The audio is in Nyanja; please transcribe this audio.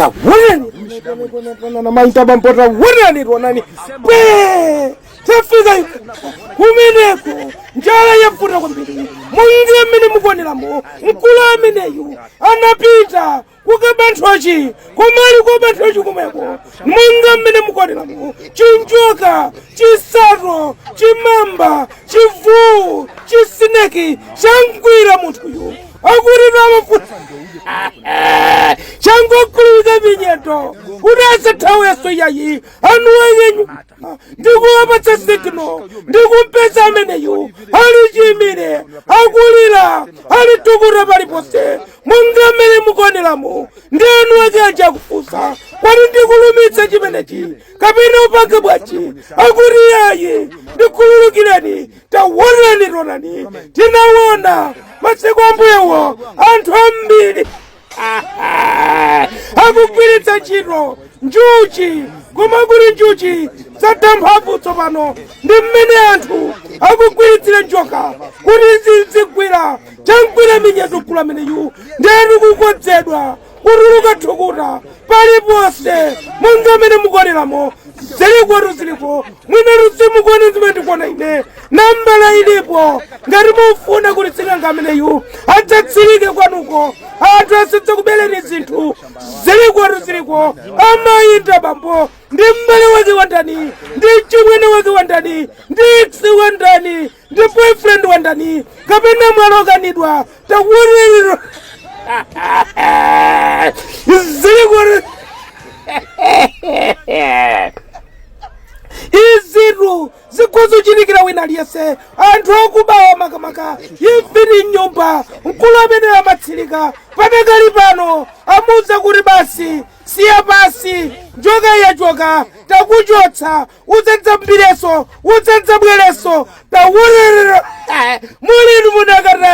Tawonani maita tawonani tonani bwe tafika kumeneko, njala yavuta kwambiri. Munga mmene mukuoneramo, mkulu ameneyu anapita kukaba nthochi, kumali kuba nthochi kumeko. Munga mmene mukuoneramo, chinjoka, chisato, chimamba, chivuu, chisineki changwira munthuyu. Akuti amafuta changokhulupika minyendo kuti asathawenso yayi. Anuwayenyu ndikuwapatsa signal, ndikumpeza ameneyu ali chimire, akulira, ali tukuta paliponse. Munga mmene mukuoneramo, ndi anu ake aja akufunsa kwati ndikulumitse chimenechi kapena upange bwanji? Akuti yayi, ndikhululukireni. Tawonani tonani, tinaona masiku ambuyewo anthu ambiri akugwiritsa ntchito njuchi, koma kuti njuchi zatha mphamvu tsopano, ndi mmene anthu akugwiritsira njoka kuti zizigwira. Changwira minyendo mkulu ameneyu, ndenu kukodzedwa, kutuluka thukuta paliponse. Munga mmene mukuoneramo, zilikotu ziliko, mwinatu simukuona zimene ndikuona ine. Nambala ilipo ngati mufuna kuti sing'anga ameneyu adzatsirike kwanuko, anthu asadzakubeleni zinthu. Zilikotu ziliko. Amayinda bambo ndi m'bale wake wandani, ndi chimwene wake wandani, ndi ex wandani, ndi boyfriend wandani, kapena mwalokanidwa? Takuonelero ziliko izitu, zikhozochitikira wina aliyense. Anthu akubawa makamaka imfiti mnyumba, mkulu amene amatsirika padakali pano amuwuza kuti basi, siya pasi, njoka yachoka, takuchotsa, udzadzambireso, udzadzabwereso. Tawurira mulinu munakata.